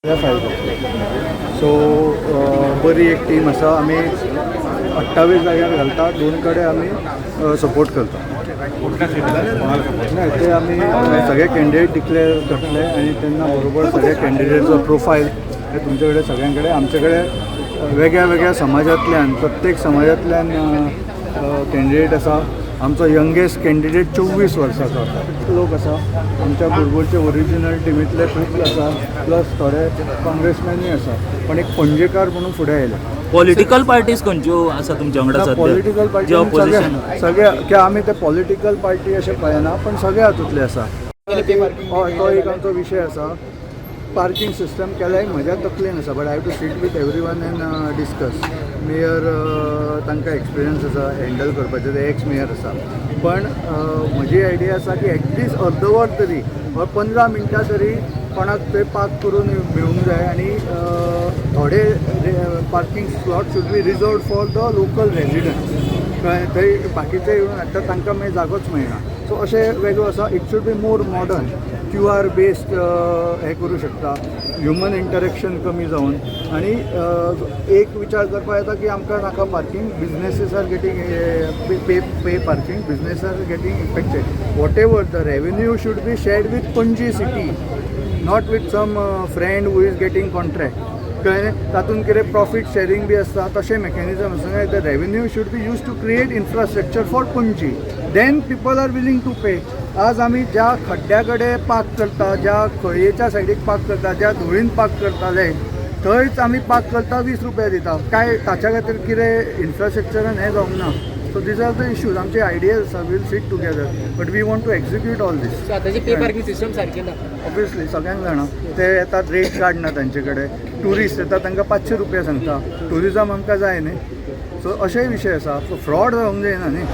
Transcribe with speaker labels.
Speaker 1: File करतले. So बरी एक टीम आसा. आमी 28 जाग्यार घालता, दोन कडेन आमी सपोर्ट करता.
Speaker 2: कुठल्या सीटार कोणाला सपोर्ट?
Speaker 1: नाही, ते आमी सगळे कॅन्डिडेट डिक्लेअर करतले आणि तेन्ना बरोबर सगळे कॅन्डिडेटचो प्रोफायल हे तुमचे कडेन सगळ्यां कडेन. आमचे कडेन वेगळ्या वेगळ्या समाजांतल्यान, प्रत्येक समाजांतल्यान कॅन्डिडेट आसा. आमचो यंगेस्ट कॅन्डिडेट 24 वर्साचो आसा. लोक आसा आमच्या बरोबरचे, ओरिजिनल टिमींतले खूब आसा, प्लस थोडे काँग्रेसमॅनूय आसा, पण एक पणजेकार म्हणून फुडें आयले.
Speaker 3: पॉलिटिकल पार्टीज खंयच्यो आसा तुमच्या वांगडा सध्या?
Speaker 1: पॉलिटिकल
Speaker 3: जे
Speaker 1: पार्टी
Speaker 3: ऑपोजिशन
Speaker 1: सगळे सगळे की आमी ते पॉलिटिकल पार्टी अशें पळयना, पण सगळे हातूंतले आसा. हय, तो एक आमचो विशय आसा. पार्किंग सिस्टम केल्यार म्हज्या तकलेन आसा, but I have to sit with everyone and discuss. Mayor, तांकां एक्सपिरियन्स आसा हँडल करपाचें, ते एक्स मेयर आसा. पण म्हजी आयडिया आसा की एटलिस्ट अर्द वर तरी वा 15 मिनटां तरी कोणाक थंय पार्क करून मेळूंक जाय आनी थोडे parking slot should be reserved for the local residents. कळ्ळें? थंय बाकीचे येवन हाडटा, तांकां मागीर जागोच मेळना. सो अशें वेगळो आसा. It should be more modern, QR based हें करूं शकता, ह्युमन इंटरेक्शन कमी जावन. आनी एक विचार करपाक येता की आमकां नाका parking, businesses are getting pay parking, business are getting affected. Whatever the revenue should be shared with Panaji city, not with some friend who is getting contract. कळ्ळें? तातूंत कितें प्रॉफीट शेरींग बी आसता, तशें मेकॅनिजम आसा. The revenue should be used to create infrastructure for Panaji, then people are willing to pay. आज आमी ज्या खड्ड्या कडेन पार्क करता, ज्या खळयेच्या सायडीक पार्क करता, ज्या धुळीन पार्क करताले, थंयच आमी पार्क करता, 20 रुपया दिता. काय ताच्या खातीर कितें इन्फ्रास्ट्रक्चरान हें जावंक ना. So these are the issues. आमचे आयडियाज आसा, we'll sit together, but we want to execute all this.
Speaker 4: So आतांची पे पार्किंग सिस्टम सारकी ना.
Speaker 1: ऑब्वियसली, सगळ्यांक जाणा, ते येतात, रेट कार्ड ना तांचे कडेन. ट्युरिस्ट येता, तांकां 500 रुपया सांगता. ट्युरिजम आमकां जाय न्ही. सो अशेय विशय आसा. फ्रॉड जावंक जायना न्ही.